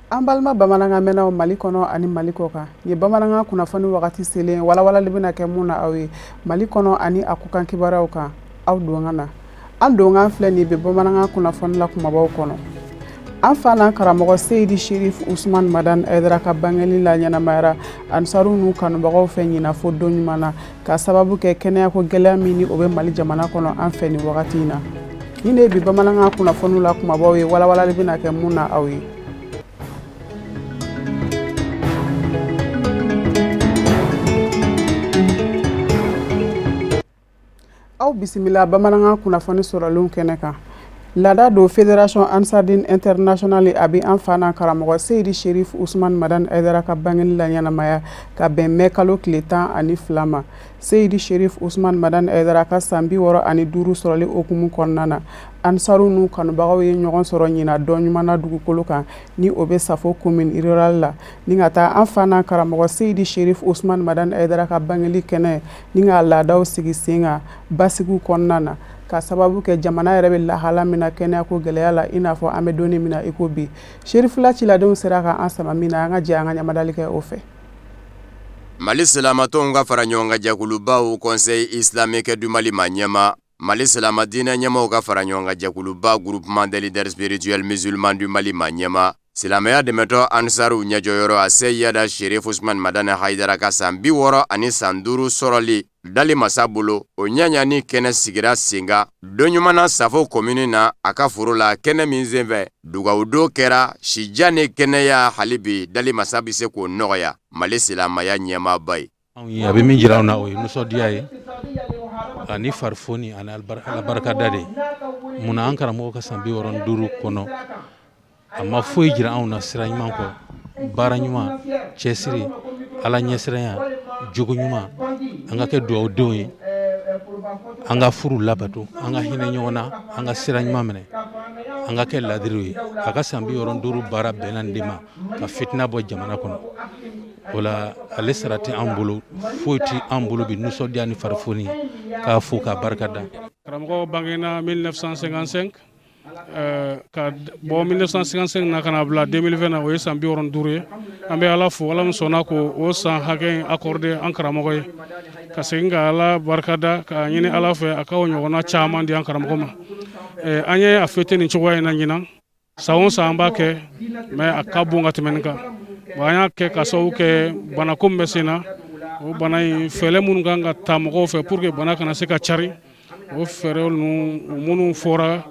An balima bamanankan mɛnnaw Mali kɔnɔ ani Mali kɔ kan, nin ye bamanankan kunnafoni wagati selen walawalali bɛna kɛ mun na aw ye Mali kɔnɔ ani a kɔkan kibaruyaw kan aw donkan na. An donkan filɛ nin bɛ bamanankan kunnafoni la kumabaw kɔnɔ. An fa n'an karamɔgɔ Seyidi Sherif Usman Madani Hayidara ka bangeli la ɲɛnamayara Ansaru n'u kanubagaw fɛ ɲinan fo don ɲuman na ka sababu kɛ kɛnɛyako gɛlɛya min ni o bɛ Mali jamana kɔnɔ an fɛ nin wagati in na. Nin de ye bi bamanankan kunnafoniw la kumabaw ye walawalali bɛna kɛ mun na aw ye. Aw bisimila bamanankan kunnafoni sɔrɔlenw kɛnɛ kan. Laada don Fédération Ansardine Internationale a bɛ an fa n'an karamɔgɔ Seyidi Sherif Usman Madani Hayidara ka bangeli la ɲɛnamaya ka bɛn mɛ kalo tile 12 ma. Seyidi Sherif Usman Madani Hayidara ka san 65 sɔrɔli hukumu kɔnɔna na, Ansaru n'u kanubagaw ye ɲɔgɔn sɔrɔ ɲinan dɔn ɲuman na dugukolo kan ni o bɛ Safo commune rurale la, ni ka taa an fa n'an karamɔgɔ Seyidi Sherif Usman Madani Hayidara ka bangeli kɛnɛ ni k'a laadaw sigi sen kan basigiw kɔnɔna na ka sababu kɛ jamana yɛrɛ bɛ lahala min na kɛnɛyako gɛlɛya la i n'a fɔ an bɛ don min na i ko bi. Serifula ciladenw sera ka an sama min na, an ka jɛ an ka ɲamadali kɛ o fɛ. Mali silamatɔnw ka fara ɲɔgɔn kan jɛkuluba Haut Conseil islamique du Mali maa ɲɛmaa, Mali silama diinɛ ɲɛmaaw ka fara ɲɔgɔn kan jɛkuluba Groupement des leaders spirituels musulmans du Mali maa ɲɛmaa, Silamɛya dɛmɛtɔn Ansaru ɲɛjɔyɔrɔ a Seyida Sherif Usman Madani Hayidara ka san 60 ani san 5 sɔrɔli dali masa bolo, o ɲɛɲani kɛnɛ sigira sen kan don ɲuman na Safo komini na a ka foro la, kɛnɛ min senfɛ dugawudon kɛra sijan ni kɛnɛya hali bi dali masa bɛ se k'o nɔgɔya Mali silamɛya ɲɛmaaba ye. Anw ye a bɛ min jira anw na o ye nisɔndiya ye ani farifoni ani Ala barikada de ye. Munna an karamɔgɔ ka san 65 kɔnɔ a ma foyi jira anw na sira ɲuman kɔ, baara ɲuman, cɛsiri, Ala ɲɛsiranya, jogo ɲuman, an ka kɛ dugawudenw ye, an ka furu labato, an ka hinɛ ɲɔgɔn na, an ka sira ɲuman minɛ, an ka kɛ ladiriw ye. A ka san 65 baara bɛnna nin de ma ka fitina bɔ jamana kɔnɔ. O la ale sara tɛ an bolo, foyi tɛ an bolo bi nisɔndiya ni farifoni k'a fo k'a barika da. Karamɔgɔ bangena 1955 ka bɔ 1955 na ka na bila 2020 na, o ye san 65 ye. An bɛ Ala fo, Ala min sɔnna ko o san hakɛ in accordé an karamɔgɔ ye, ka segin ka Ala barikada, k'a ɲini Ala fɛ a ka o ɲɔgɔnna caman di an karamɔgɔ ma. An ye a fêter nin cogoya in na ɲinan. San o san an b'a kɛ, mais a ka bon ka tɛmɛ nin kan. Bon, an y'a kɛ ka sababu kɛ banako min bɛ sen na, o bana in, fɛɛrɛ minnu kan ka ta mɔgɔw fɛ pour que bana kana se ka cari, o fɛɛrɛ ninnu minnu fɔra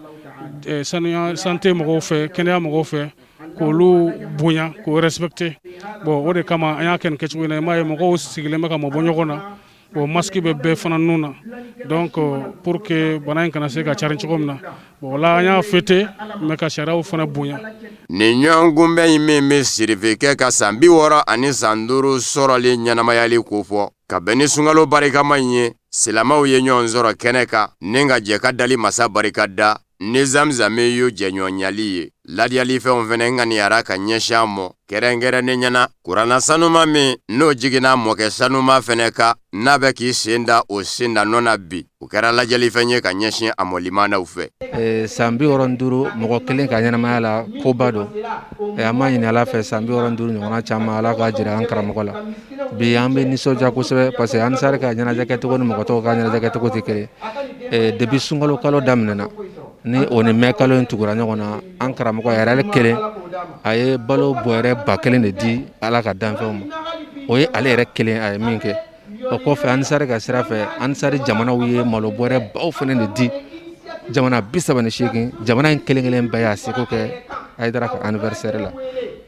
saniya santé mɔgɔw fɛ, kɛnɛya mɔgɔw fɛ, k'olu bonya, k'o respecter. Bon, o de kama an y'a kɛ nin kɛcogo in na. I m'a ye, mɔgɔw sigilen bɛ ka mabɔ ɲɔgɔn na. Bon, masque bɛ bɛɛ fana nun na, donc pour que bana in kana se ka cari cogo min na. Bon, o la an y'a fêter, mais ka sariyaw fana bonya. Nin ɲɔgɔnkunbɛn in min bɛ sirifikɛ ka san 60 ani san 5 sɔrɔli ɲɛnamayali kofɔ ka bɛn ni sunkalo barikama in ye, silamɛw ye ɲɔgɔn sɔrɔ kɛnɛ kan ni ka jɛ ka dali masa barika da ni zamzamiyu jɛɲɔgɔnyali ye. Ladiyalifɛnw fɛnɛ ŋaniyara ka ɲɛsin a mɔ kɛrɛnkɛrɛnnenya na kuranna sanuma min n'o jiginna mɔkɛ sanuma fɛnɛ kan, n'a bɛ k'i sen da o senda nɔ na bi, o kɛra lajɛlifɛn ye ka ɲɛsin a mɔ limanaw fɛ. San 65 mɔgɔ kelen ka ɲɛnamaya la, koba don. An b'a ɲini Ala fɛ, san 65 ɲɔgɔnna caman, Ala k'a jira an karamɔgɔ la. Bi an bɛ nisɔndiya kosɛbɛ parce que Ansar ka ɲɛnajɛ kɛcogo ni mɔgɔ tɔw ka ɲɛnajɛ kɛcogo tɛ kelen. Depuis sunkalo kalo daminɛna ni o ni mɛ kalo in tugura ɲɔgɔn na, an karamɔgɔ yɛrɛ kelen a ye balo bɔrɛ 1000 de di Ala ka danfɛnw ma. O ye ale yɛrɛ kelen a ye min kɛ. O kɔfɛ, Ansar ka sira fɛ, Ansar jamanaw ye malo bɔrɛ baw fana de di. Jamana 38, jamana in kelen kelen bɛɛ y'a seko kɛ Hayidara ka anniversaire la.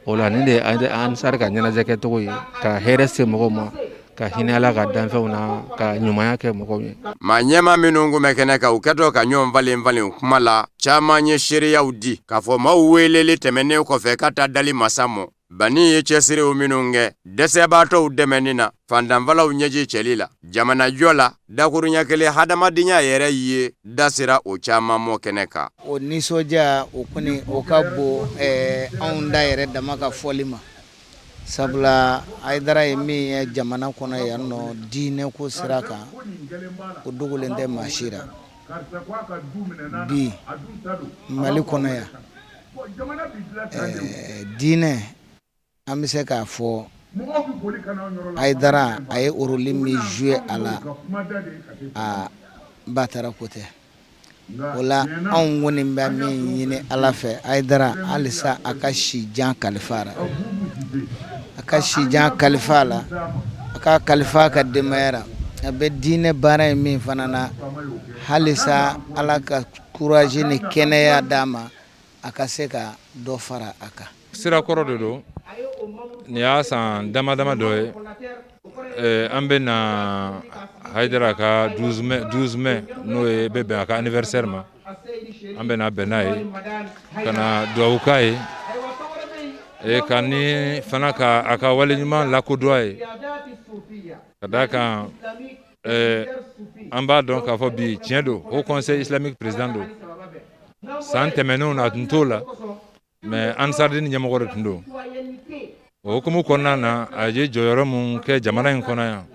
O la nin de ye Ansar ka ɲɛnajɛ kɛcogo ye, ka hɛrɛ se mɔgɔw ma, ka hinɛ Ala ka danfɛnw na, ka ɲumanya kɛ mɔgɔw ye. Maa ɲɛmaa minnu kun bɛ kɛnɛ kan, u kɛtɔ ka ɲɔgɔn falen falen kuma la, caman ye seereyaw di k'a fɔ maaw weleli tɛmɛnen kɔfɛ ka taa dali masa mɔ banni ye cɛsiriw minnu kɛ dɛsɛbaatɔw dɛmɛni na, fantanfalaw ɲɛji cɛli la, jamanajɔ la, dakuruɲɛ kelen hadamadenya yɛrɛ ye da sera o caman mɔ kɛnɛ kan. O nisɔndiya o kɔni o ka bon anw da yɛrɛ dama ka fɔli ma. Sabula Hayidara ye min ye jamana kɔnɔ yan nɔ diinɛ ko sira kan, o dogolen tɛ maa si la. Bi Mali kɔnɔ yan, diinɛ, an bɛ se k'a fɔ Hayidara a ye rôle min jouer a la, a batara ko tɛ. O la anw kɔni bɛ min ɲini Ala fɛ Hayidara halisa a ka si jan kalifa a la, a ka si jan kalifa a la, a ka kalifa a ka denbaya la. A bɛ diinɛ baara in min fana na, halisa Ala ka courage ni kɛnɛya d'a ma, a ka se ka dɔ fara a kan. Sira kɔrɔ de don, nin y'a san dama dama dɔ ye an bɛ na Hayidara ka 12 mai, n'o ye bɛ bɛn a ka anniversaire ma, an bɛ na bɛn n'a ye ka na dugawu k'a ye, ka ni fana ka a ka wale ɲuman lakodɔn a ye, ka d'a kan an b'a dɔn k'a fɔ bi tiɲɛ don, Haut Conseil islamique président don. San tɛmɛnenw na, a tun t'o la, mais Ansardine ɲɛmɔgɔ de tun don. O hukumu kɔnɔna na, a ye jɔyɔrɔ mun kɛ jamana in kɔnɔ yan,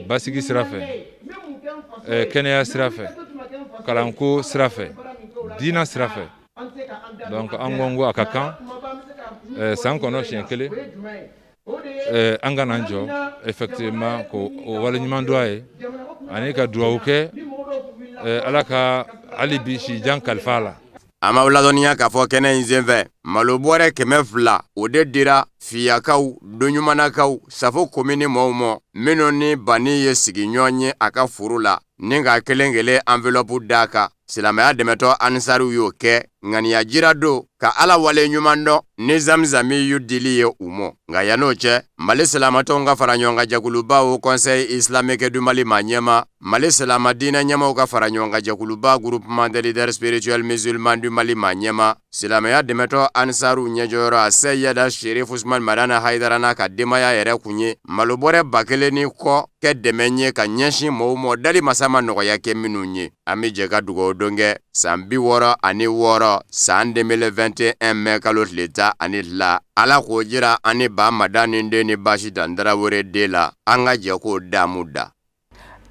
basigi sira fɛ, kɛnɛya sira fɛ, kalanko sira fɛ, diinɛ sira fɛ. Donc an ko ko a ka kan san kɔnɔ siɲɛ kelen, an ka n'an jɔ effectivement ko o waleɲuman dɔn a ye, ani ka dugawu kɛ Ala ka hali bi si jan kalifa a la. An b'aw ladɔnniya k'a fɔ kɛnɛ in senfɛ, malo bɔrɛ 200, o de dira Fiyakaw, Doɲumanakaw, Safo komini mɔgɔw ma, minnu ni Bani ye sigiɲɔgɔn ye a ka foro la, ni ka kelen kelen enveloppe d'a kan. Silamɛya dɛmɛtɔ Ansariw y'o kɛ ŋaniya jira don ka Ala wale ɲuman dɔn ni zamzami yu dili ye u ma. Nka yann'o cɛ, Mali silamatɔnw ka fara ɲɔgɔn kan jɛkuluba Haut Conseil islamique du Mali maa ɲɛmaa, Mali silama diinɛ ɲɛmaaw ka fara ɲɔgɔn kan jɛkuluba Groupement des leaders spirituels musulmans du Mali maa ɲɛmaa, silamɛya dɛmɛtɔ Ansaru ɲɛjɔyɔrɔ a Seyida Sherif Usman Madani Hayidara n'a ka denbaya yɛrɛ kun ye malo bɔrɛ 1000 ni kɔ kɛ dɛmɛ ye ka ɲɛsin mɔgɔw ma dali masa ma nɔgɔya kɛ minnu ye. An bɛ jɛ ka dugawu don kɛ san 66 san 2021 mai kalo tile 12, Ala k'o jira an ni ba Madani den ni Basi Dan Tarawele den la, an ka jɛ k'o damu da.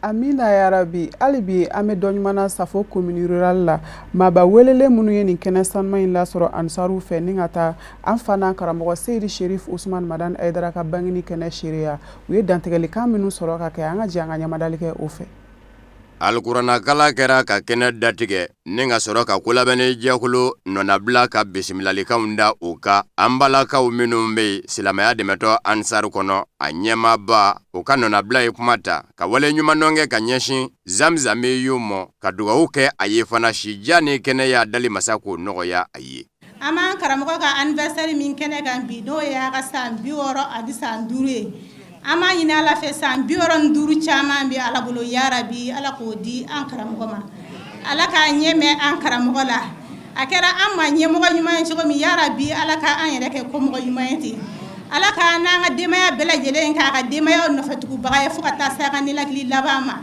Amina yarabi. Hali bi an bɛ Dɔɲumana Safo commune rurale la. Maaba welelen minnu ye nin kɛnɛ sanuman in lasɔrɔ Ansaruw fɛ ni ka taa an fa n'an karamɔgɔ Seyidi Sherif Usman Madani Hayidara ka bangeni kɛnɛ seereya, u ye dantigɛlikan minnu sɔrɔ ka kɛ, an ka jɛ an ka ɲɛmadali kɛ o fɛ. Alikuranɛkalan kɛra ka kɛnɛ datigɛ ni ka sɔrɔ ka kolabɛnni jɛkulu nɔnabila ka bisimilalikanw da u kan. An balakaw minnu bɛ yen silamɛya dɛmɛtɔ Ansar kɔnɔ, a ɲɛmaaba o ka nɔnabila ye kuma ta ka wale ɲumandɔn kɛ ka ɲɛsin zamzamiyu ma, ka dugawu kɛ a ye fana sijan ni kɛnɛya dali masa k'o nɔgɔya a ye. An b'an karamɔgɔ ka anniversaire min kɛnɛ kan bi, n'o y'a ka san 65 ye, an b'a ɲini Ala fɛ san 65 caman bɛ Ala bolo, yarabi Ala k'o di an karamɔgɔ ma, Ala k'a ɲɛ mɛn an karamɔgɔ la. A kɛra an ma ɲɛmɔgɔ ɲuman ye cogo min, yarabi Ala ka an yɛrɛ kɛ kɔmɔgɔ ɲuman ye ten. Ala ka n'an ka denbaya bɛɛ lajɛlen k'a ka denbaya nɔfɛtugubaga ye fo ka taa se a ka ninakili laban ma,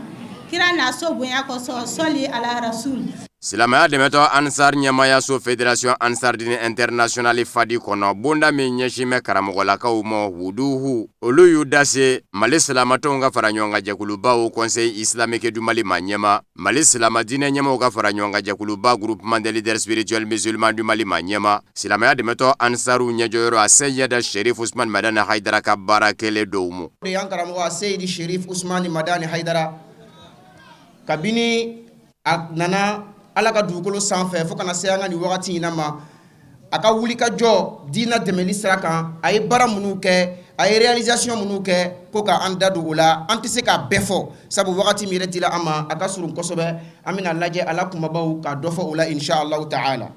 kira n'a so bonya kosɔn, sɔli ala rasul. Silamɛya dɛmɛtɔ Ansar ɲɛmaayaso Fédération Ansardine Internationale Fadi kɔnɔ, bonda min ɲɛsin bɛ karamɔgɔlakaw ma wuduhu, olu y'u da se Mali silamatɔnw ka fara ɲɔgɔn kan jɛkuluba Haut Conseil islamique du Mali maa ɲɛmaa, Mali silama diinɛ ɲɛmaaw ka fara ɲɔgɔn kan jɛkuluba Groupement des leaders spirituels musulmans du Mali maa ɲɛmaa, silamɛya dɛmɛtɔ Ansaru ɲɛjɔyɔrɔ a Seyida Sherif Usman Madani Hayidara ka baara kɛlen dɔw ma. An karamɔgɔ Seyidi Sherif Usman Madani Hayidara, kabini a nana Ala ka dugukolo sanfɛ fo ka na se an ka nin wagati in na ma, a ka wuli ka jɔ diinɛ dɛmɛli sira kan, a ye baara minnu kɛ, a ye réalisation minnu kɛ, ko ka an da don o la, an tɛ se k'a bɛɛ fɔ, sabu wagati min yɛrɛ dila an ma, a ka surun kosɛbɛ. An bɛna lajɛ a la kunbabaw ka dɔ fɔ o la, insha Allahu ta'ala.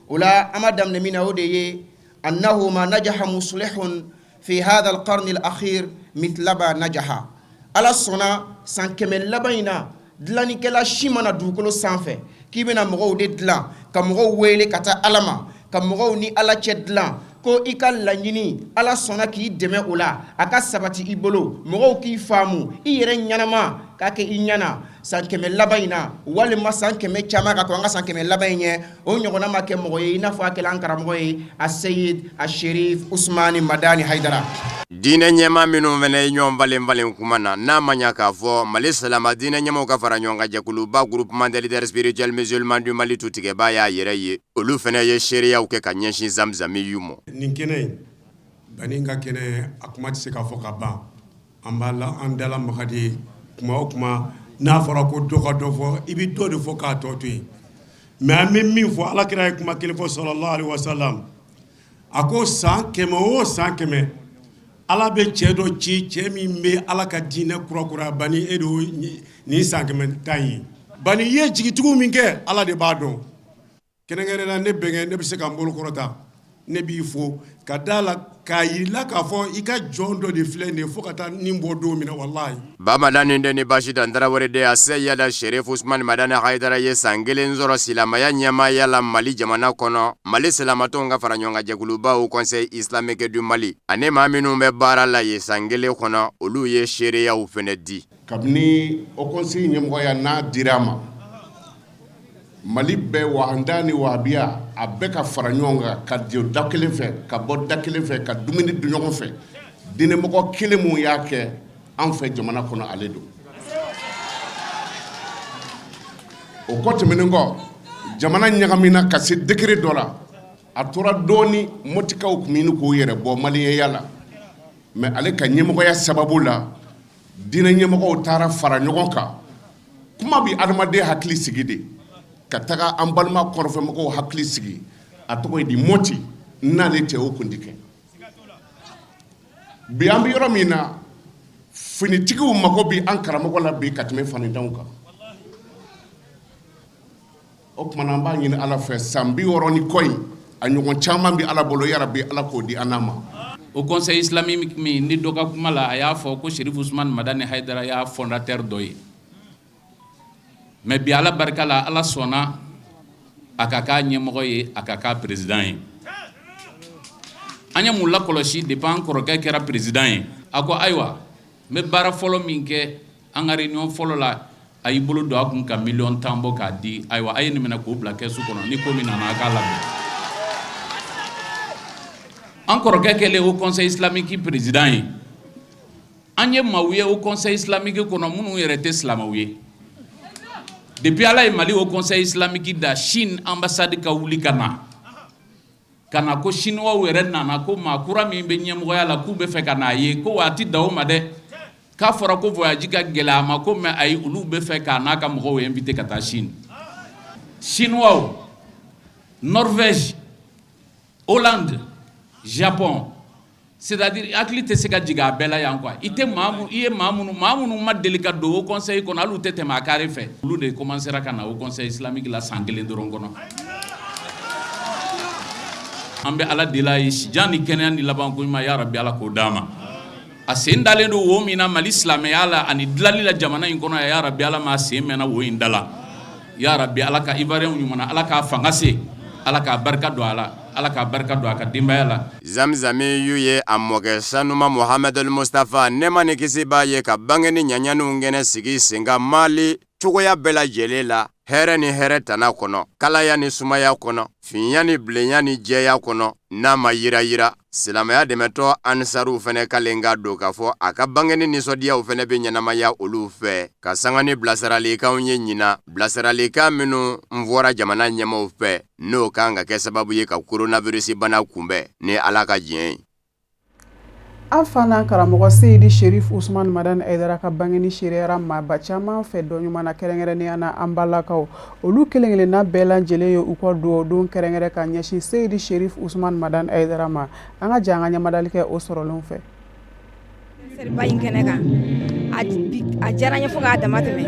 O la an b'a daminɛ min na, o de ye annahu ma najaha muslihun fi hadha alqarni alakhir mithlama najaha. Ala sɔnna san 100 laban in na, dilannikɛla si ma na dugukolo sanfɛ k'i bɛna mɔgɔw de dilan, ka mɔgɔw wele ka taa Ala ma, ka mɔgɔw ni Ala cɛ dilan, ko i ka laɲini Ala sɔnna k'i dɛmɛ o la, a ka sabati i bolo, mɔgɔw k'i faamu, i yɛrɛ ɲɛnama k'a kɛ i ɲɛna. San 100 laban in na, walima san 100 caman ka kɔn an ka san 100 laban in ɲɛ, o ɲɔgɔnna ma kɛ mɔgɔ ye i n'a fɔ a kɛla an karamɔgɔ ye, Aseyid Asherif Usumani Madani Hayidara. Diinɛ ɲɛmaa minnu fana ye ɲɔgɔn falen falen kuma na, n'a ma ɲa k'a fɔ Mali silama diinɛ ɲɛmaaw ka fara ɲɔgɔn kan jɛkuluba Groupement des leaders spirituels musulmans du Mali tutigɛbaa y'a yɛrɛ ye, olu fana ye seereyaw kɛ ka ɲɛsin Zamzamiyu ma. Nin kɛnɛ in, Bani ka kɛnɛ, a kuma tɛ se ka fɔ ka ban. An b'a la an dala maga de ye kuma o kuma n'a fɔra ko dɔ ka dɔ fɔ i bɛ dɔ de fɔ k'a tɔ to yen mais an bɛ min fɔ ala kira ye kuma kelen fɔ sallallahu alaihi wasallam a ko san 100 o san 100 ala bɛ cɛ dɔ ci cɛ min bɛ ala ka diinɛ kurakuraya bani e de nin san 100 ta ye bani i ye jigitugu min kɛ ala de b'a dɔn Kɛrɛnkɛrɛn na ne bɛnkɛ ne bɛ se ka n bolo kɔrɔta ne b'i fo ka da la k'a yir'i la k'a fɔ i ka jɔn dɔ de filɛ nin ye fo ka taa nin bɔ don min na walayi. Ba Madani den ni Basitan Tarawele den Aseyida Sherif Usumani Madani Hayidara ye san kelen sɔrɔ silamɛya ɲɛmaaya la Mali jamana kɔnɔ. Mali silamatɔnw ka fara ɲɔgɔn kan jɛkuluba Haut Conseil Islamique du Mali ani maa minnu bɛ baara la yen san kelen kɔnɔ, olu ye seereyaw fana di. Kabini Haut Conseil ɲɛmɔgɔya n'a dira a ma Mali bɛɛ wahanda ni wahabiya a bɛɛ ka fara ɲɔgɔn kan ka jɛ da kelen fɛ ka bɔ da kelen fɛ ka dumuni dun ɲɔgɔn fɛ diinɛmɔgɔ kelen min y'a kɛ an fɛ jamana kɔnɔ ale don o kɔ tɛmɛnen kɔ jamana ɲagamina ka se degré dɔ la a tora dɔɔnin mɔtikaw tun ɲini k'u yɛrɛ bɔ maliyɛnya la mais ale ka ɲɛmɔgɔya sababu la diinɛ ɲɛmɔgɔw taara fara ɲɔgɔn kan kuma bɛ adamaden hakili sigi de ka taga an balima kɔrɔnfɛmɔgɔw hakili sigi a tɔgɔ ye di mɔti n'ale tɛ o kun tɛ kɛ bi an bɛ yɔrɔ min na finitigiw mago bɛ an karamɔgɔ la bi ka tɛmɛ fanintanw kan o tuma an b'a ɲini ala fɛ san 60 ni kɔ in a ɲɔgɔn caman bɛ ala bolo yarabi ala k'o di an n'a ma Haut Conseil islamique min ni dɔ ka kuma la a y'a fɔ ko Sherif Usumani Madani Hayidara y'a fondateur dɔ ye mais bi ala barika la ala sɔnna a ka k'a ɲɛmɔgɔ ye a ka k'a président ye an ye mun lakɔlɔsi depuis an kɔrɔkɛ kɛra président ye a ko ayiwa n bɛ baara fɔlɔ min kɛ an ka réunion fɔlɔ la a y'i bolo don a kun ka miliyɔn 10 bɔ k'a di ayiwa a ye nin minɛ k'o bila kɛsu kɔnɔ ni ko min nana a k'a labɛn an kɔrɔkɛ kɛlen Haut Conseil islamique président ye an ye maaw ye Haut Conseil islamique kɔnɔ minnu yɛrɛ tɛ silamɛw ye depuis ala ye Mali Haut Conseil islamique da Chine ambassade ka wuli ka na ka na ko chinois yɛrɛ nana ko maa kura min bɛ ɲɛmɔgɔya la k'u bɛ fɛ ka n'a ye ko waati da o ma dɛ k'a fɔra ko voyage ka gɛlɛ a ma ko mais ayi olu bɛ fɛ k'a n'a ka mɔgɔw invité ka taa Chine chinois Norvège Hollande Japon c'est-à-dire hakili tɛ se ka jigin a bɛɛ la yan quoi i tɛ maa i ye maa minnu ma deli ka don Haut Conseil kɔnɔ hali u tɛ tɛmɛ a carré fɛ olu de commencera ka na Haut Conseil islamique la san kelen dɔrɔn kɔnɔ an bɛ ala deli a ye sijan ni kɛnɛya ni labanko ɲuman ya rabi ala k'o d'a ma a sen dalen don wo min na Mali silamɛya la ani dilali la jamana in kɔnɔ ya rabi ala m'a sen mɛnna wo in da la ya rabi ala ka ivoirien ɲuman na ala k'a fanga se ala k'a barika don a la ala k'a barika don a ka denbaya la Zamzamiyu ye a mɔkɛ sanuma Mohamɛdul Mustafa nɛɛma ni kisi b'a ye ka bangeni ɲaɲaniw kɛnɛ sigi sen kan Mali cogoya bɛɛ lajɛlen la hɛrɛ ni hɛrɛ tana kɔnɔ kalaya ni sumaya kɔnɔ finya ni bilenya ni jɛya kɔnɔ n'a ma yirayira silamɛya dɛmɛtɔ ansaruw fɛnɛ kalen ka don k'a fɔ a ka bangeni nisɔndiyaw fɛnɛ bɛ ɲɛnamaya olu fɛ ka sanga ni bilasiralikanw ye ɲinan bilasiralikan minnu n fɔra jamana ɲɛmaaw fɛ n'o kan ka kɛ sababu ye ka coronavirus bana kunbɛn ni Ala ka diɲɛ ye. An fa n'an karamɔgɔ Seyidi Sherif Usumani Madani Hayidara ka bangeni seereyara maaba caman fɛ dɔ ɲuman na kɛrɛnkɛrɛnnenya na an balakaw olu kelen-kelenna bɛɛ lajɛlen ye u ka dugawudon kɛrɛnkɛrɛn ka ɲɛsin Seyidi Sherif Usumani Madani Hayidara ma an ka jɛ an ka ɲɛmadali kɛ o sɔrɔlenw fɛ. Ba in kɛnɛ kan a diyara n ye fo k'a dama tɛmɛ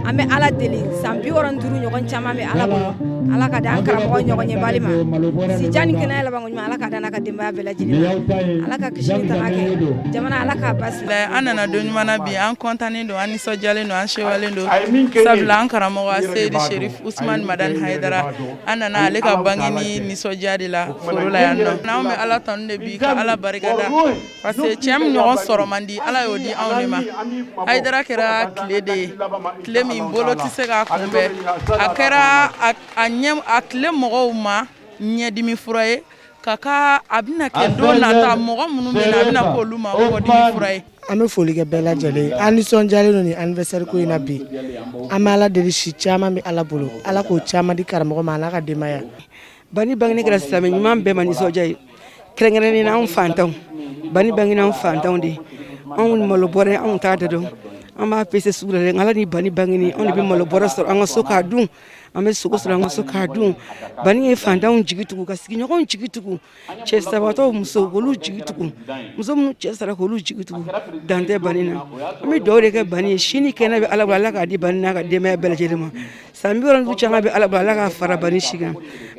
an bɛ ala deli san 65 ɲɔgɔn caman bɛ ala bolo ala ka da an karamɔgɔ ɲɔgɔn ɲɛbali ma sijan ni kɛnɛya labanko ɲuman ala ka da n'a ka denbaya bɛɛ lajɛlen ala ka kisi ni tanga kɛ jamana ala k'a basigi an nana don ɲuman na bi an kɔntannen don an nisɔndiyalen don an sewalen don sabula an karamɔgɔ Seyidi Sherif Usumani Madani Hayidara an nana ale ka bangeni nisɔndiya de la foro la yan nɔ n'anw bɛ ala tanu de bi ka ala barika da parce que cɛ min ɲɔgɔn sɔrɔ man di ala y'o di anw de ma Hayidara kɛra tile de ye, tile min bolo tɛ se k'a kunbɛn. A kɛra a tile mɔgɔw ma ɲɛdimi fura ye, ka ka a bɛna kɛ don nata mɔgɔ minnu bɛ na, a bɛna k'olu ma kɔdimi fura ye. An bɛ foli kɛ bɛɛ lajɛlen. An nisɔndiyalen don nin anniversaire ko in na bi. An bɛ Ala deli, si caman bɛ Ala bolo, Ala k'o caman di karamɔgɔ ma, a n'a ka denbaya. Bani bangeni kɛra silamɛ ɲuman bɛɛ ma nisɔndiya ye, kɛrɛnkɛrɛnnen na anw fantanw. Bani bangeni anw fantanw de, anw ni malo bɔrɛ anw t'a da dɔn, an b'a pese sugu la dɛ. Ala ni bani bangeni, anw de bɛ malo bɔrɛ sɔrɔ an ka so k'a dun, an bɛ sogo sɔrɔ an ka so k'a dun. Bani ye fantanw jigi tugu, ka sigiɲɔgɔnw jigi tugu, cɛ sabatɔw muso k'olu jigi tugu, muso minnu cɛ sara k'olu jigi tugu. Dan tɛ bani na. An bɛ dugawu de kɛ bani ye. Si ni kɛnɛ bɛ Ala bolo, Ala k'a di bani n'a ka denbaya bɛɛ lajɛlen ma. San 65 caman bɛ Ala bolo, Ala k'a fara bani si kan.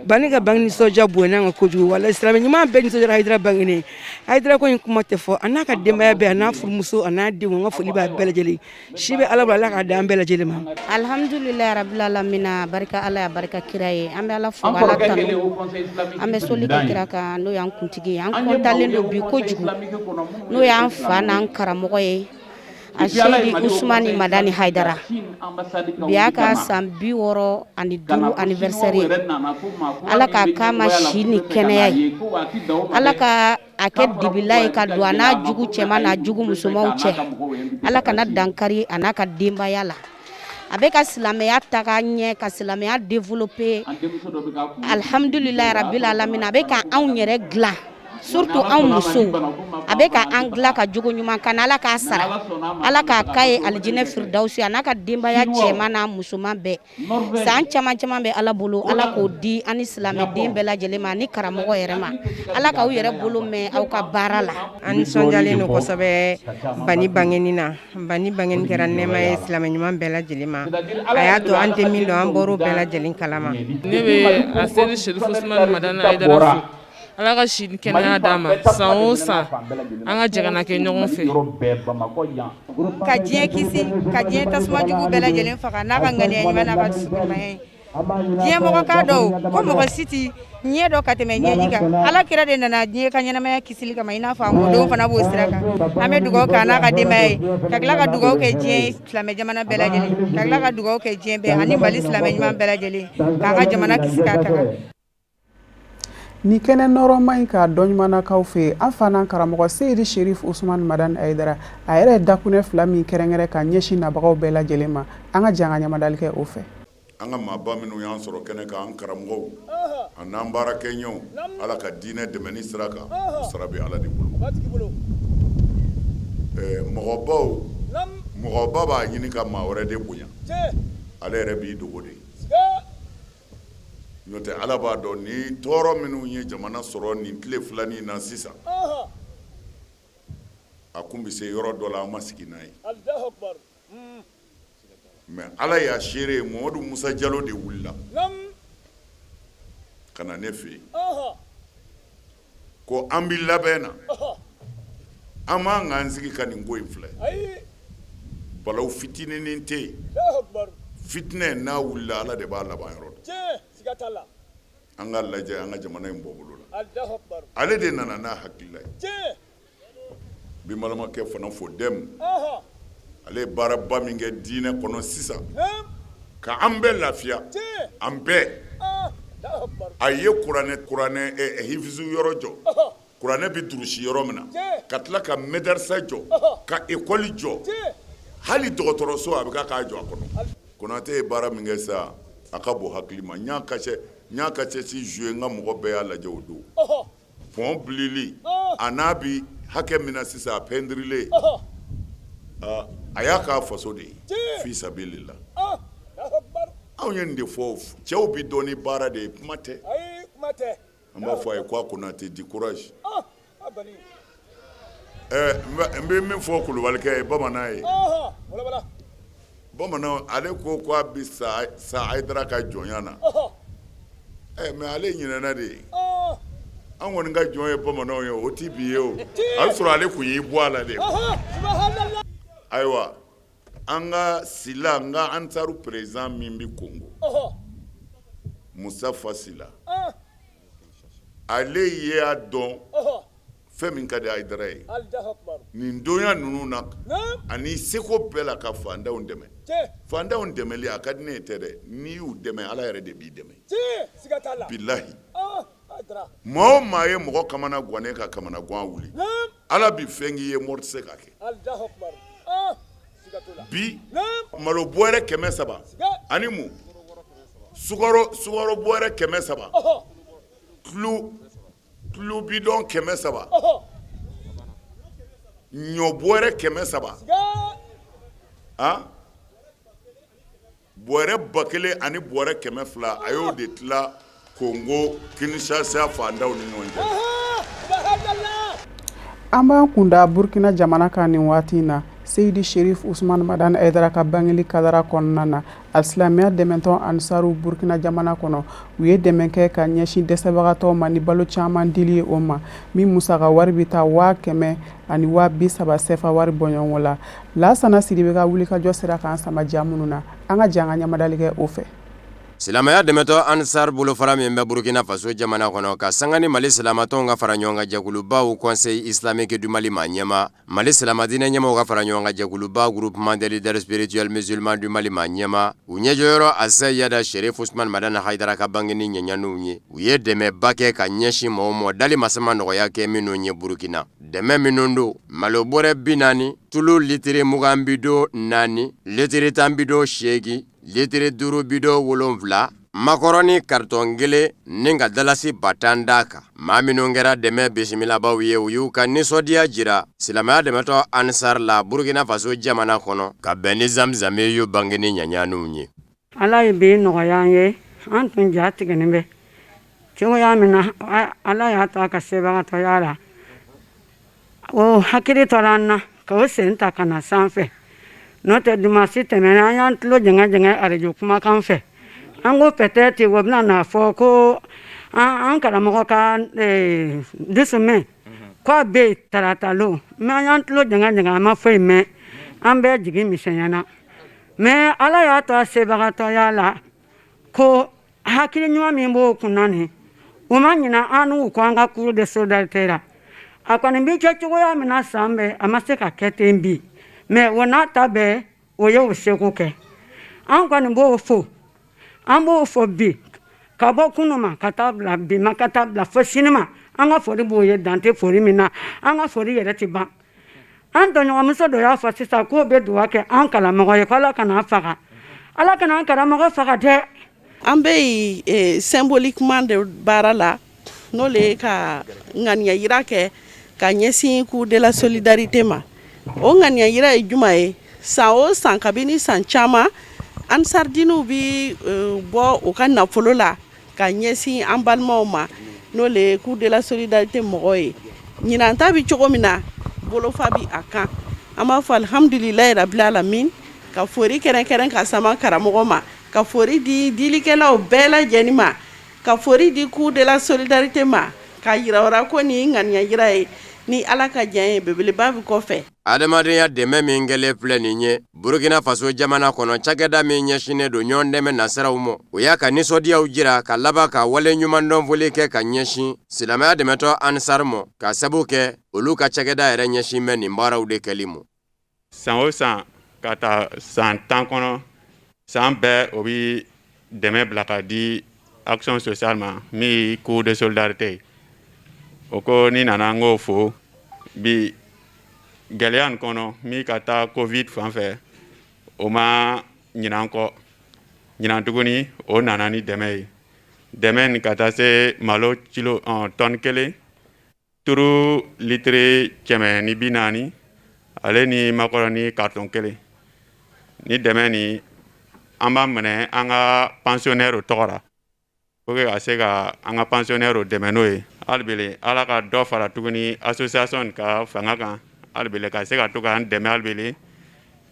Bani ka bange nisɔndiya bonyana an kan kojugu. Walahi, silamɛ ɲuman bɛɛ nisɔndiyara Hayidara bangeni. Hayidara ko in kuma tɛ fɔ. A n'a ka denbaya bɛɛ, a n'a furumuso, a n'a denw, an ka foli b'a bɛɛ lajɛlen. Si bɛ Ala bolo, Ala k'a d'an bɛɛ lajɛlen ma. Alhamdulilayi rabbil alamina. Barika Ala ye, barika kira ye. An bɛ Ala fo, Ala tanu, an bɛ soli kɛ kira kan, n'o y'an kuntigi ye. An kɔntalen don bi kojugu, n'o y'an fa n'an karamɔgɔ ye, a Seyidi Usumani Madani Hayidara. Bi y'a ka san 65 anniversaire ye. Ala k'a k'a ma si ni kɛnɛya ye. Ala ka a kɛ dibila ye ka don a n'a jugu cɛman n'a jugu musomanw cɛ. Ala kana dankari a n'a ka denbaya la. A bɛ ka silamɛya taga ɲɛ, ka silamɛya développer. Alhamdulilayi rabbil alamina. A bɛ ka anw yɛrɛ dilan, surtout anw musow. A bɛ ka an dilan ka jogo ɲuman kan. Ala k'a sara, Ala k'a k'a ye alijinɛ firidawusi, a n'a ka denbaya cɛman n'a musoman bɛɛ. San caman caman bɛ Ala bolo, Ala k'o di an ni silamɛden bɛɛ lajɛlen ma, ani karamɔgɔ yɛrɛ ma. Ala k'aw yɛrɛ bolo mɛn aw ka baara la. An nisɔndiyalen don kosɛbɛ Bani bangeni na. Bani bangeni kɛra nɛɛma ye silamɛ ɲuman bɛɛ lajɛlen ma. A y'a to an tɛ min dɔn, an bɔr'o bɛɛ lajɛlen kalama. Ne bɛ a Seyidi Serifu Usumani Madani Hayidara fo. Ala ka si ni kɛnɛya d'a ma. San o san an ka jɛ ka na kɛ ɲɔgɔn fɛ. Ka diɲɛ kisi, ka diɲɛ tasuma jugu bɛɛ lajɛlen faga n'a ka ŋaniya ɲuman n'a ka dusukun ɲuman ye. Diɲɛ mɔgɔ k'a dɔn ko mɔgɔ si tɛ ɲɛ dɔn ka tɛmɛ ɲɛji kan. Ala kira de nana diɲɛ ka ɲɛnamaya kisili kama, i n'a fɔ a mɔdenw fana b'o sira kan. An bɛ dugawu kɛ a n'a ka denbaya ye, ka tila ka dugawu kɛ diɲɛ silamɛ jamana bɛɛ lajɛlen, ka tila ka dugawu kɛ diɲɛ bɛɛ ani Mali silamɛ ɲuman bɛɛ lajɛlen, k'an ka jamana kisi k'a tanga. Ni kɛnɛ nɔrɔma in ka dɔn ɲumannakaw fɛ, an fa n'an karamɔgɔ Seyidi Sherif Usumani Madani Hayidara, a yɛrɛ ye dakunɛ fila min kɛrɛnkɛrɛn ka ɲɛsin nabagaw bɛɛ lajɛlen ma, an ka jɛ an ka ɲamadali kɛ o fɛ. An ka maaba minnu y'an sɔrɔ kɛnɛ kan, an karamɔgɔw an'an baarakɛɲɔgɔnw, Ala ka diinɛ dɛmɛni sira kan, o sara bɛ Ala de bolo. Mɔgɔbaw, mɔgɔba b'a ɲini ka maa wɛrɛ de bonya, ale yɛrɛ b'i dogo de. N'o tɛ, Ala b'a dɔn ni tɔɔrɔ minnu ye jamana sɔrɔ nin tile filanin na sisan, a kun bɛ se yɔrɔ dɔ la, an ma sigi n'a ye. Mais Ala y'a seere ye, Mamadu Musa Jalo de wulila ka na ne fɛ yen ko an bɛ labɛn na, an man k'an sigi ka nin ko in filɛ. Balawu fitininin tɛ yen, fitinɛ n'a wulila, Ala de b'a laban yɔrɔ dɔn. An ka lajɛ an ka jamana in bɔ bolo la. Ale de nana n'a hakilila ye. Bi balimakɛ fana fo dɛmɛ, ale ye baaraba min kɛ diinɛ kɔnɔ sisan ka an bɛɛ lafiya, an bɛɛ. A ye kuranɛ hifizu yɔrɔ jɔ, kuranɛ bɛ durusi yɔrɔ min na, ka tila ka mɛdarisa jɔ, ka ekɔli jɔ, hali dɔgɔtɔrɔso a bɛ k'a jɔ a kɔnɔ. Konatɛ ye baara min kɛ sa, a ka bon hakili ma. N y'a kasɛti joué, n ka mɔgɔ bɛɛ y'a lajɛ o don. Pont bilili a n'a bi hakɛ min na sisan, a pɛntirilen, a y'a k'a faso de ye fi sabilillah. Anw ye nin de fɔ, cɛw bɛ dɔn ni baara de ye, kuma tɛ. An b'a fɔ a ye ko a Konatɛ, du courage. N bɛ min fɔ kulubalikɛ ye, bamanan ye, bamanan, ale ko ko a bɛ sa Hayidara ka jɔnya na. Mais ale ɲinɛna de ye. An kɔni ka jɔn ye bamananw ye, o tɛ bi ye. O a bɛ sɔrɔ ale tun y'i bɔ a la de. Ayiwa, an ka Sila, n ka Ansaru président min bɛ Kongo, Mustafa Sila, ale y'a dɔn. Fɛn min ka di Hayidara ye nin donya ninnu na ani seko bɛɛ la ka fantanw dɛmɛ, fantanw dɛmɛli a ka di ne ye tɛ dɛ, n'i y'u dɛmɛ Ala yɛrɛ de b'i dɛmɛ, bilahi maa o maa ye mɔgɔ kamana gannen ka kamana gan wuli, Ala bɛ fɛn k'i ye mori tɛ se k'a kɛ bi malo bɔrɛ 300 ani mun sukaro sukaro bɔrɛ 300 tulu bidɔn 300 ɲɔ bɔrɛ 300 a bɔrɛ 1000 ani bɔrɛ 200 a y'o de tila Kongo Kinshasa fantanw ni ɲɔgɔn cɛ. An b'an kunda Burkina jamana kan nin waati in na Seyidi Sherif Usman Madani Hayidara ka bangeli kadara kɔnɔna na alisilamɛya dɛmɛtɔn Ansaru Burkina jamana kɔnɔ u ye dɛmɛ kɛ ka ɲɛsin dɛsɛbagatɔw ma ni balo caman dili ye o ma min musaka wari bɛ taa 130,000 sɛfa wari bɔɲɔgɔnko la. Lasana Sidibe ka wulikajɔ sera k'an sama ja minnu na, an ka jɛ an ka ɲamadali kɛ o fɛ. Silamɛya dɛmɛtɔn Ansar bolofara min bɛ Burukina Faso jamana kɔnɔ ka sanga ni Mali silamatɔnw ka fara ɲɔgɔn kan jɛkuluba Haut Conseil islamique du Mali maa ɲɛmaa, Mali silamɛdiinɛ ɲɛmaaw ka fara ɲɔgɔn kan jɛkuluba Groupement des leaders spirituels musulmans du Mali maa ɲɛmaa, u ɲɛjɔyɔrɔ Aseyida Sherif Usman Madani Hayidara ka bangeni ɲɛɲaniw ye, u ye dɛmɛba kɛ ka ɲɛsin mɔgɔw ma dali masa ma nɔgɔya kɛ minnu ye Burukina. Dɛmɛ minnu don, malo bɔrɛ 40, tulu litiri 20 bidon 4, litiri 10 bidon 8, Litiri 5 bidon 7 makɔrɔni karitɔn 1 ni ka dalasi 10 000 d'a kan. Maa minnu kɛra dɛmɛ bisimilabaw ye, u y'u ka nisɔndiya jira silamɛya dɛmɛtɔn Ansar la Burukina Faso jamana kɔnɔ ka bɛn ni Zamzamiyu bangeni ɲaɲaniw ye. Ala ye bi nɔgɔya an ye, an tun ja tigɛlen bɛ cogoya min na, Ala y'a to a ka sebagatɔya la. O hakili tora an na ka o sen ta ka na sanfɛ n'o tɛ dimansi tɛmɛnen an y'an tulo jɛngɛ arajo kumakan fɛ an ko peut-être o bɛna n'a fɔ ko an karamɔgɔ ka dusumɛ k'a bɛ yen tarata lon mais an y'an tulo jɛngɛ an ma foyi mɛn an bɛɛ jigi misɛnyana mais ala y'a to a sebagatɔya la ko hakili ɲuman min b'o kunna nin u ma ɲina an n'u kɔ an ka cour de solidarité la a kɔni bɛ kɛ cogoya min na san bɛɛ a ma se ka kɛ ten bi mais o n'a ta bɛɛ o ye o seko kɛ an kɔni b'o fo an b'o fo bi ka bɔ kunu ma ka taa bila bi ma ka taa bila fo sini ma an ka foli b'o ye dan tɛ foli min na an ka foli yɛrɛ tɛ ban an tɔɲɔgɔnmuso dɔ y'a fɔ sisan k'o bɛ duwa kɛ an karamɔgɔ ye ko ala kana faga ala kana an karamɔgɔ faga dɛ An bɛ yen symboliquement de baara la n'o le ye ka ŋaniya yira kɛ ka ɲɛsin cour de la solidarité ma o ŋaniya yira ye juma ye san o san kabini san caman ansardiniw bɛ bɔ u ka nafolo la ka ɲɛsin an balimaw ma n'o le ye cour de la solidarité mɔgɔw ye ɲinan ta bɛ cogo min na bolofa bɛ a kan an b'a fɔ alihamdulilayi rabil alamin ka fori kɛrɛnkɛrɛn ka sama karamɔgɔ ma ka fori di dilikɛlaw bɛɛ lajɛlen ma ka fori di cour de la solidarité ma k'a yira o ra ko nin ŋaniya yira ye ni ala ka diɲɛ ye belebeleba bɛ kɔfɛ Adamadenya dɛmɛ min kɛlen filɛ nin ye Burukina Faso jamana kɔnɔ cakɛda min ɲɛsinnen don ɲɔgɔn dɛmɛ nasiraw ma o y'a ka nisɔndiyaw jira ka laban ka wale ɲumandɔnfoli kɛ ka ɲɛsin silamɛya dɛmɛtɔn Ansar ma ka sabu kɛ olu ka cakɛda yɛrɛ ɲɛsin bɛ nin baaraw de kɛli ma. San o san ka taa san 10 kɔnɔ san bɛɛ o bɛ dɛmɛ bila ka di action sociale ma min ye cour de solidarité ye o ko ni nana n k'o fo bi gɛlɛya nin kɔnɔ min ka taa covid fan fɛ o ma ɲinɛ an kɔ ɲinan tuguni o nana ni dɛmɛ ye dɛmɛ nin ka taa se malo kilo tɔni kelen Tulu litiri 140 ale ni makɔrɔni carton kelen ni dɛmɛ nin an b'a minɛ an ka pensionnaire tɔgɔ la pour que ka se ka an ka pensionnaire dɛmɛ n'o ye hali ala ka dɔ fara tuguni association ka fanga kan hali ka se ka to k'an dɛmɛ hali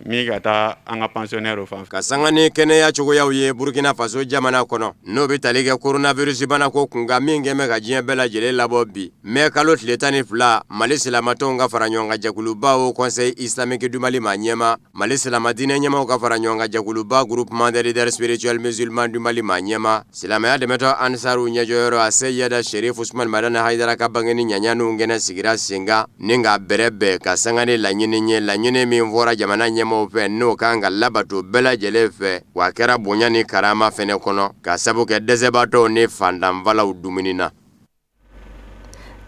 Min ka taa an ka pensionnaires fan fɛ. Ka sanga ni kɛnɛya cogoyaw ye Burkina Faso jamana kɔnɔ, n'o bɛ tali kɛ coronavirus bana ko kunkan min kɛn bɛ ka diɲɛ bɛɛ lajɛlen labɔ bi mai kalo tile 12, Mali silamatɔnw ka fara ɲɔgɔn kan jɛkuluba Haut Conseil islamique du Mali maa ɲɛmaa, Mali silama diinɛ ɲɛmaaw ka fara ɲɔgɔn kan jɛkuluba Groupement des leaders spirituels musulmans du Mali maa ɲɛmaa, silamɛya dɛmɛtɔn Ansaru ɲɛjɔyɔrɔ Aseyida Sherif Usman Madani Hayidara ka bangeni ɲaɲaniw kɛnɛ sigira sen kan ni k'a bɛrɛbɛn ka sanga ni laɲini ye, laɲini min fɔra jamana ɲɛmaaw fɛ n'o kan ka labato bɛɛ lajɛlen fɛ, wa a kɛra bonya ni karama fɛnɛ kɔnɔ ka sabu kɛ dɛsɛbaatɔw ni fantanfalaw dumuni na.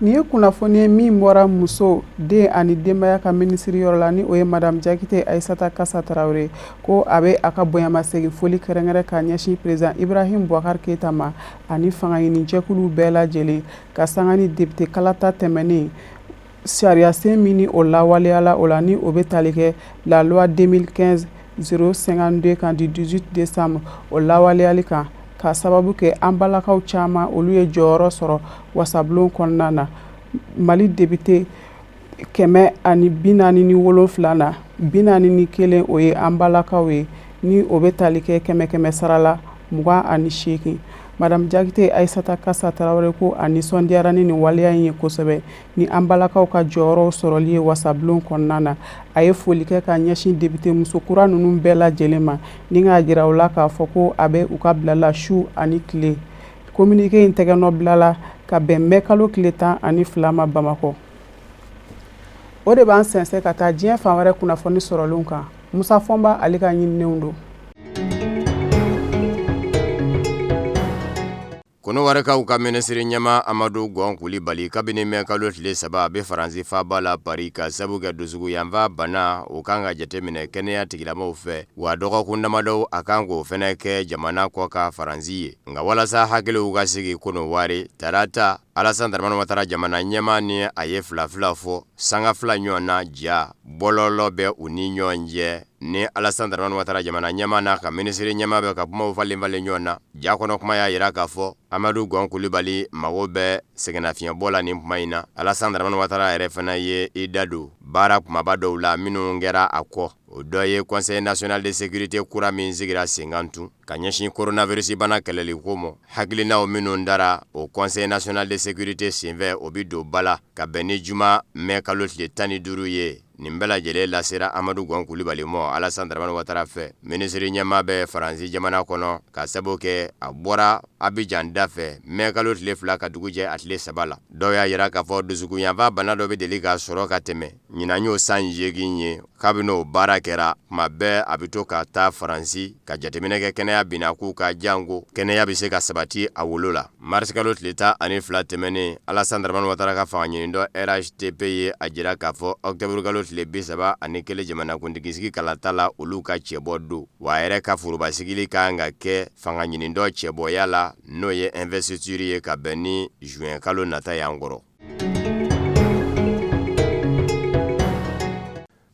Nin ye kunnafoni ye min bɔra muso, den ani denbaya ka minisiri yɔrɔ la, ni o ye Madame Jakite Ayisata Kasa Tarawele, ko a bɛ a ka bonyamasegin foli kɛrɛnkɛrɛn ka ɲɛsin président Ibrahim Boubacar Keita ma ani fangaɲinijɛkuluw bɛɛ lajɛlen, ka sanga ni député kalata tɛmɛnen sariyasen min ni o lawaleyala o la, ni o bɛ tali kɛ la loi 2015 052 kan du 18 décembre, o lawaleyali kan, ka sababu kɛ an balakaw caman olu ye jɔyɔrɔ sɔrɔ wasabulon kɔnɔna na. Mali député 147 na, 41 o ye an balakaw ye, ni o bɛ tali kɛ kɛmɛ kɛmɛ sara la 28. Madame Jakite Ayisata Kasa Tarawele ko a nisɔndiyara ni nin waleya in ye kosɛbɛ, ni an balakaw ka jɔyɔrɔw sɔrɔli ye wasabulon kɔnɔna na. A ye foli kɛ ka ɲɛsin député muso kura ninnu bɛɛ lajɛlen ma, ni k'a jira u la k'a fɔ ko a bɛ u ka bila la su ani tile. Communiqué in tɛgɛnɔ bilala ka bɛn mai kalo tile 12 ma Bamakɔ. O de b'an sɛnsɛn ka taa diɲɛ fan wɛrɛ kunnafoni sɔrɔlenw kan. Musa Fɔnba ale ka ɲininenw don. Kɔnɔwarikaw ka minisiri ɲɛmaa Amadu Gɔn Kulibali kabini mɛ kalo tile 3 a bɛ Faransi faaba la Paris ka sabu kɛ dusukunyanfan bana o kan ka jateminɛ kɛnɛya tigilamɔgɔw fɛ, wa dɔgɔkun damadɔw a kan k'o fɛnɛ kɛ jamana kɔkan Faransi ye. Nka walasa hakiliw ka sigi Kɔnɔwari tarata, Alasan Dramani Watara jamana ɲɛmaa ni a ye fila fila fɔ sanga 2 ɲɔgɔn na ja bɔlɔlɔ bɛ u ni ɲɔgɔn cɛ. Ni Alasan Dramani Watara jamana ɲɛmaa n'a ka minisiri ɲɛmaa bɛ ka kumaw falen falen ɲɔgɔn na, ja kɔnɔ kuma y'a jira k'a fɔ Amadu Gɔn Kulibali mago bɛ sɛgɛnnafiɲɛbɔ la nin kuma in na. Alasan Dramani Watara yɛrɛ fana ye i da don baara kumaba dɔw la minnu kɛra a kɔ, o dɔ ye Conseil national de sécurité kura min sigira sen kan tun ka ɲɛsin coronavirus bana kɛlɛli ko ma. Hakilinaw minnu dara o Conseil national de sécurité senfɛ, o bɛ don ba la ka bɛn ni juma mɛ kalo tile 15 ye. Nin bɛɛ lajɛlen lasera Amadu Gɔn Kulibali ma Alasan Dramani Watara fɛ. Minisiri ɲɛmaa bɛ Faransi jamana kɔnɔ ka sabu kɛ a bɔra Abijan da fɛ mɛ kalo tile 2 ka dugu jɛ a tile 3 la. Dɔw y'a jira k'a fɔ dusukunyanfan bana dɔ bɛ deli k'a sɔrɔ ka tɛmɛ, ɲinan y'o san 8 ye. Kabini o baara kɛra, tuma bɛɛ a bɛ to ka taa Faransi ka jateminɛ kɛ kɛnɛya binna k'u ka janko kɛnɛya bɛ se ka sabati a wolo la. Marisikalo tile 12 tɛmɛnen, Alasan Dramani Watara ka fanga ɲinitɔn RHDP ye a jira k'a fɔ ɔkutɔburukalo tile 31 jamanakuntigisigi kalata la olu ka cɛbɔ don, wa a yɛrɛ ka forobasigili ka kan ka kɛ fanga ɲinitɔn cɛbɔya la, n'o ye investiture ye ka bɛn ni juin kalo nata y'an kɔrɔ.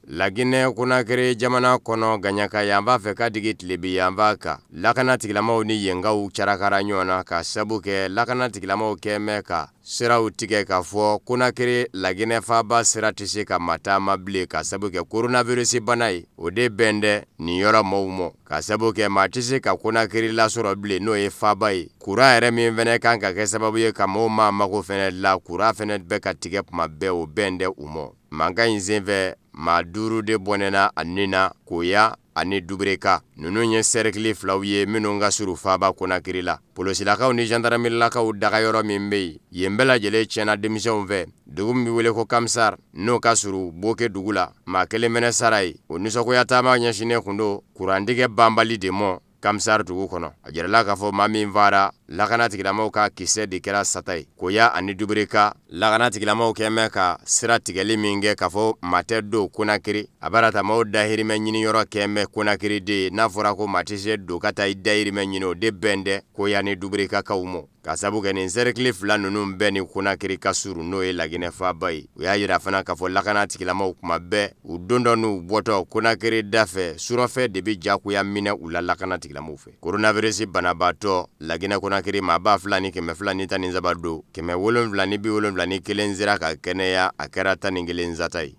Laginɛ Konakiri jamana kɔnɔ Gaɲaka yanfan fɛ ka digi tilebi yanfan kan, lakana tigilamaw ni yenkaw carakara ɲɔgɔn na ka sabu kɛ lakana tigilamaw kɛn bɛ ka siraw tigɛ k'a fɔ Konakiri Laginɛ faaba sira tɛ se ka mataama bilen ka sabu kɛ coronavirus bana ye. O de bɛn tɛ nin yɔrɔ maaw ma ka sabu kɛ maa tɛ se ka Konakiri lasɔrɔ bilen, n'o ye faaba ye. Kuran yɛrɛ min fɛnɛ kan ka kɛ sababu ye ka maaw maa mago fɛnɛ la, kuran fɛnɛ bɛ ka tigɛ tuma bɛɛ, o bɛn tɛ u ma. Mankan in senfɛ, maa 5 de bɔnɛna a ni na Koya ani Dubreka. Ninnu ye sɛrikili filaw ye minnu ka surun faaba Konakiri la. Polosilakaw ni zandaramerilakaw dagayɔrɔ min bɛ yen, yen bɛɛ lajɛlen tiɲɛna denmisɛnw fɛ. Dugu min bɛ wele ko Kamsar, n'o ka surun Boke dugu la, maa kelen fɛnɛ sara yen. O nisɔngoya taama ɲɛsinnen kun don kurantigɛ banbali de ma Kamsar dugu kɔnɔ. A jirala k'a fɔ maa min fara, lakana tigilamɔgɔw ka kisɛ de kɛra sata ye. Koya ani Dubreka lakana tigilamɔgɔw kɛn bɛ ka sira tigɛli min kɛ k'a fɔ maa tɛ don Konakiri, a bara ta maaw dahirimɛ ɲiniyɔrɔ kɛn bɛ Konakiri de ye. N'a fɔra ko maa tɛ se don ka taa i dahirimɛ ɲini, o de bɛn tɛ Koya ni Dubreka-kaw ma, ka sabu kɛ nin sɛrikili fila ninnu bɛɛ ni Konakiri ka surun, n'o ye Laginɛ faaba ye. U y'a jira fana k'a fɔ lakana tigilamɔgɔw kuma bɛɛ u dontɔ n'u bɔtɔ Konakiri da fɛ, surɔfɛ de bɛ jagoya minɛ u la lakana tigilamɔgɔw fɛ. Coronavirus banabaatɔ Laginɛ Konakiri maa 2213 don, 771 sera ka kɛnɛya, a kɛra 11 sata ye.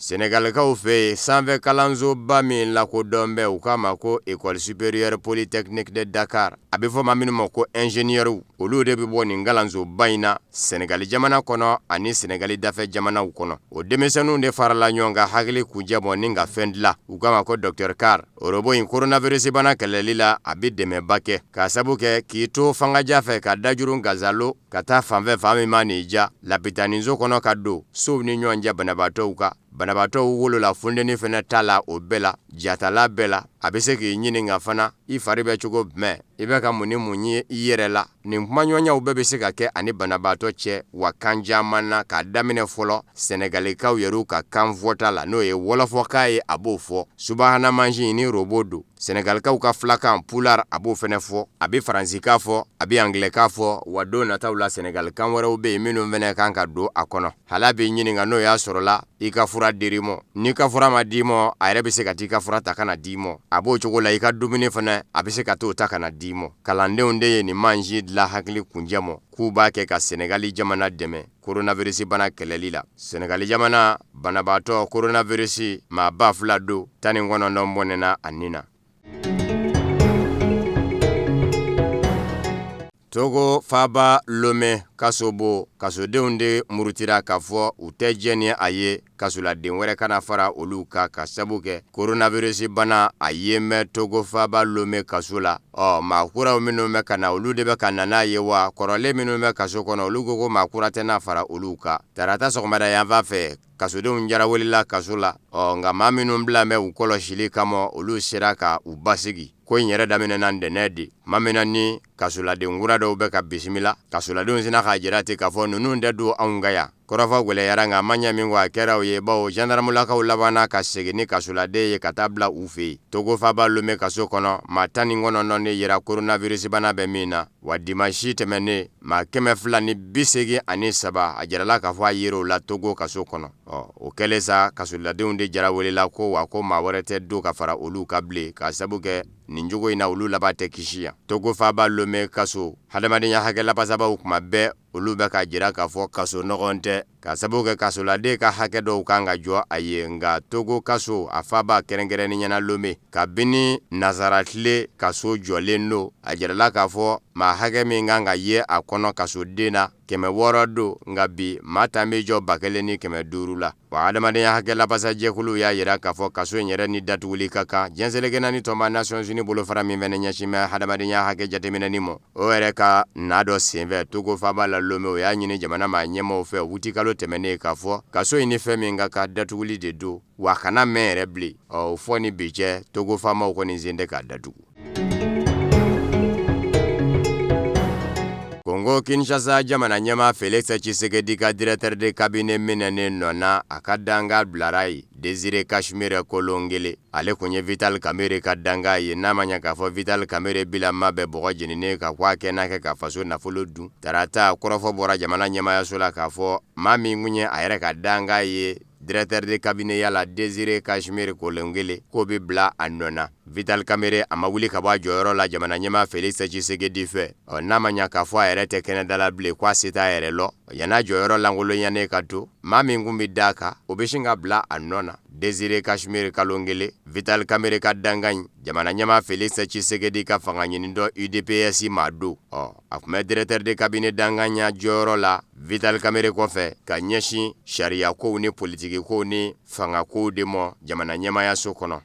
Senegalikaw fɛ yen, sanfɛ kalansoba min lakodɔn bɛ, u k'a ma ko École supérieure polytechnique de Dakar, a bɛ fɔ maa minnu ma ko ingénieurw, olu de bɛ bɔ nin kalansoba in na Senegali jamana kɔnɔ ani Senegali dafɛ jamanaw kɔnɔ. O denmisɛnninw de farala ɲɔgɔn kan hakili kunjɛ bɔ ni ka fɛn dilan, u k'a ma ko Docteur Car. O robot in, coronavirus bana kɛlɛli la, a bɛ dɛmɛba kɛ, k'a sabu kɛ k'i to fangaja fɛ ka dajuru gazalo ka taa fanfɛ fan min man'i ja, lapitaniso kɔnɔ ka don sow ni ɲɔgɔn cɛ banabaatɔw kan. Banabaatɔw wolola funteni fana ta la, o bɛɛ la, jatala bɛɛ la, a bɛ se k'i ɲininka fana i fari bɛ cogo jumɛn, i bɛ ka mun ni mun ye i yɛrɛ la. Nin kumaɲɔgɔnyaw bɛɛ bɛ se ka kɛ ani banabaatɔ cɛ wa kan caman na, k'a daminɛ fɔlɔ sɛnɛgalikaw yɛrɛw ka kan fɔta la, n'o ye wɔlɔfɔkan ye, a b'o fɔ. Subahana mansin ni robot don, sɛnɛgalikaw ka fulakan pular a b'o fana fɔ, a bɛ faransikan fɔ, a bɛ angilɛkan fɔ, wa don nataw la sɛnɛgalikan wɛrɛw bɛ yen minnu fana kan ka don a kɔnɔ. Hali b'i ɲininka n'o y'a sɔrɔla i ka fura dir'i ma, n'i ka fura ma d'i ma, a yɛrɛ bɛ se ka t'i ka fura ta ka na d'i ma. A b'o cogo la, i ka dumuni fana, a bɛ se ka t'o ta ka na d'i ma. Kalandenw de ye nin mansin dilan hakili kunjɛ ma, k'u b'a kɛ ka Senegali jamana dɛmɛ coronavirus bana kɛlɛli la. Senegali jamana banabaatɔ coronavirus maa 2000 don, 19 bɔnɛna a ni na. Togo faaba Lome kasobon, kasodenw de murutira k'a fɔ u tɛ jɛn ni a ye kasoladen wɛrɛ kana fara olu kan, ka sabu kɛ coronavirus bana a yen bɛ Togo faaba Lome kaso la. Ɔ maa kuraw minnu bɛ ka na, olu de bɛ ka na n'a ye, wa kɔrɔlen minnu bɛ kaso kɔnɔ, olu ko ko maa kura tɛna fara olu kan. Tarata sɔgɔmada yanfan fɛ, kasodenw jarawelila kaso la. Ɔ nka maa minnu bila bɛ u kɔlɔsili kama, olu sera ka u basigi. Ko in yɛrɛ daminɛna ntɛnɛn de tuma min na ni kasoladen kura dɔw bɛ ka bisimila, kasoladenw sinna k'a jira ten k'a fɔ ninnu tɛ don anw ka yan. Kɔrɔfɔ gɛlɛyara, nka a ma ɲɛ min kɔ, a kɛra o ye, bawo zandaramulakaw labanna ka segin ni kasoladen ye ka taa bila u fɛ yen. Togo faaba Lome kaso kɔnɔ, maa 19 de yera coronavirus bana bɛ min na, wa dimansi tɛmɛnen maa 283, a jirala k'a fɔ a yer'o la Togo kaso kɔnɔ. Ɔ o kɛlen sa, kasoladenw de jarawelela ko wa ko maa wɛrɛ tɛ don ka fara olu kan bilen, k'a sabu kɛ nin cogo in na olu laban tɛ kisi yan. Togo faaba Lome kaso, hadamadenya hakɛ lafasabaw kuma bɛɛ olu bɛ k'a jira k'a fɔ kaso nɔgɔn tɛ, k'a sabu kɛ kasoladen ka hakɛ dɔw kan ka jɔ a ye. Nka Togo kaso, a faaba kɛrɛnkɛrɛnnenya na Lome, kabini nasaratile kaso jɔlen don, a jirala k'a fɔ maa hakɛ min kan ka ye a kɔnɔ kasoden na, 600 don, nka bi maa tan bɛ jɔ 1500 la. Wa adamadenya hakɛ lafasajɛkuluw y'a jira k'a fɔ kaso in yɛrɛ ni datuguli ka kan. Diɲɛ seleke naani tɔnba Nations Unies bolofara min fana ɲɛsin bɛ hadamadenya hakɛ jateminɛni ma, o yɛrɛ ka na dɔ senfɛ Togo faaba la Lome, o y'a ɲini jamana maa ɲɛmaaw fɛ wutikalo tɛmɛnen k'a fɔ kaso in ni fɛn min ka kan, datuguli de don, wa a kana mɛn yɛrɛ bilen. Ɔ o fɔ ni bi cɛ, Togo faamaw kɔni sen tɛ k'a datugu. Kongo Kinshasa jamana ɲɛmaa Felix Tshisekedi ka directeur de cabinet minɛnen nɔ na, a ka dankan bilara yen, Désiré Cashmere Kolongele. Ale kun ye Vital Kamerhe ka dankan ye. N'a ma ɲɛ k'a fɔ Vital Kamerhe bilama bɛ bɔgɔ jeninen kan, k'a kɛ n'a kɛ ka faso nafolo dun. Tarata kɔrɔfɔ bɔra jamana ɲɛmaayaso la k'a fɔ maa min kun ye a yɛrɛ ka dankan ye directeur de cabinet ya la, Désiré Cashmere Kolongele, k'o bɛ bila a nɔ na. Vital Kamerhe, a ma wuli ka bɔ a jɔyɔrɔ la jamana ɲɛmaa Felix Tshisekedi fɛ. Ɔ n'a ma ɲa k'a fɔ a yɛrɛ tɛ kɛnɛda la bilen, k'a se t'a yɛrɛ lɔ, yann'a jɔyɔrɔ lankolonyanen ka to, maa min kun bɛ d'a kan, o bɛ sin ka bila a nɔ na. Désiré Cashmere Kolongele, Vital Kamerhe ka dankan in, jamana ɲɛmaa Felix Tshisekedi ka fanga ɲinitɔn UDPS maa don. Ɔ a tun bɛ directeur de cabinet dankanya jɔyɔrɔ la Vital Kamerhe kɔfɛ, ka ɲɛsin sariyakow ni politikikow ni fangakow de ma jamana ɲɛmaayaso kɔnɔ.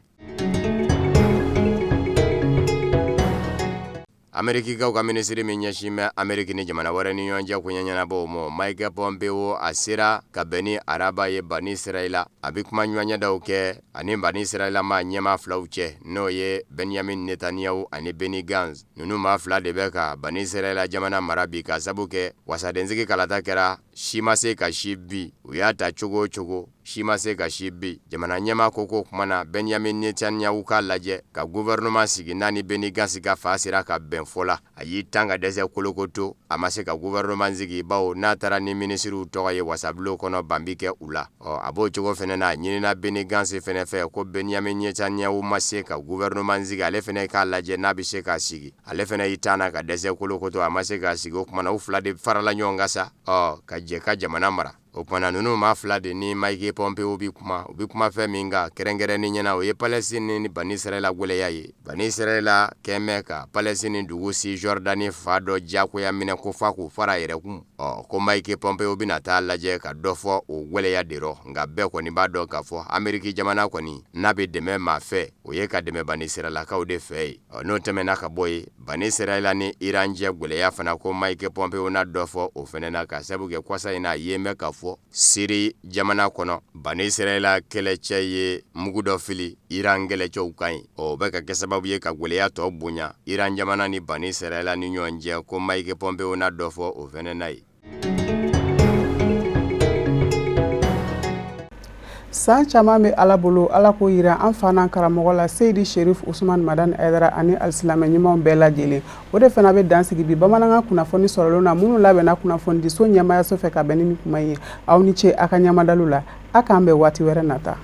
Amerikikaw ka minisiri min ɲɛsin bɛ Ameriki ni jamana wɛrɛ ni ɲɔgɔn cɛ koɲɛ ɲɛnabɔw ma, Mike Pompeo, a sera ka bɛn ni araba ye Bani Israɛla. A bɛ kuma ɲɔgɔnyadaw kɛ ani Bani Israɛla maa ɲɛmaa filaw cɛ, n'o ye Benyamin Netanyahu ani Benny Gantz. Ninnu maa fila de bɛ ka Bani Israɛla jamana mara bi, ka sabu kɛ wasadensigi kalata kɛra, si ma se ka si bin. U y'a ta cogo o cogo, si ma se ka si bin. Jamana ɲɛmaa ko k'o tuma na Benyamin Netanyahu k'a lajɛ ka gouvernement sigi n'a ni Benny Gantz ka fa sera ka bɛn fɔ la. A y'i tan ka dɛsɛ kolokoto, a ma se ka gouvernement sigi, bawo n'a taara ni minisiriw tɔgɔ ye wasabulon kɔnɔ, ban bi kɛ u la. Ɔ a b'o cogo fɛnɛ na, a ɲinina Benny Gantz fɛnɛ fɛ ko Benyamin Netanyahu ma se ka gouvernement sigi, ale fɛnɛ k'a lajɛ n'a bɛ se k'a sigi. Ale fɛnɛ y'i tan na ka dɛsɛ kolokoto, a ma se k'a sigi. O tuma na u fila de farala ɲɔgɔn kan sa, ɔ ka jɛ ka jamana mara. O tuma na ninnu maa fila de ni Mike Pompeo bɛ kuma, u bɛ kuma fɛn min kan kɛrɛnkɛrɛnnen ɲɛna, o ye Palestine ni Bani Israɛla gwɛlɛya ye. Bani Israɛla kɛn bɛ ka Palestine dugu Cisjordanie fan dɔ diyagoya minɛ ko f'a k'o fara a yɛrɛ kun. Ɔ ko Mike Pompeo bɛna taa lajɛ ka dɔ fɔ o gwɛlɛya de rɔ, nka bɛɛ kɔni b'a dɔn k'a fɔ Ameriki jamana kɔni n'a bɛ dɛmɛ maa fɛ, o ye ka dɛmɛ Bani Israɛlakaw de fɛ yen. Ɔ n'o tɛmɛna ka bɔ yen, Bani Israɛla ni Iran cɛ gwɛlɛya fana ko Mike Pompeo na dɔ fɔ o fɛnɛ na ka sabu kɛ kɔsa in na a yen bɛ k'a fɔ Siri jamana kɔnɔ Bani Israɛla kɛlɛcɛ ye mugu dɔ fili Iran kɛlɛcɛw kan yen. O bɛ ka kɛ sababu ye ka gwɛlɛya tɔ bonya Iran jamana ni Bani Israɛla ni ɲɔgɔn cɛ ko Mike Pompeo na dɔ fɔ o fɛnɛ na yen. San caman bɛ Ala bolo, Ala k'o jira an fa n'an karamɔgɔ la Seyidi Sherif Usumani Madani Hayidara ani alisilamɛ ɲumanw bɛɛ lajɛlen. O de fana bɛ dan sigi bi bamanankan kunnafoni sɔrɔlenw na minnu labɛnna kunnafonidiso ɲɛmaayaso fɛ ka bɛn ni nin kuma ye. Aw ni ce a ka ɲɛmadalu la. A k'an bɛn waati wɛrɛ nata.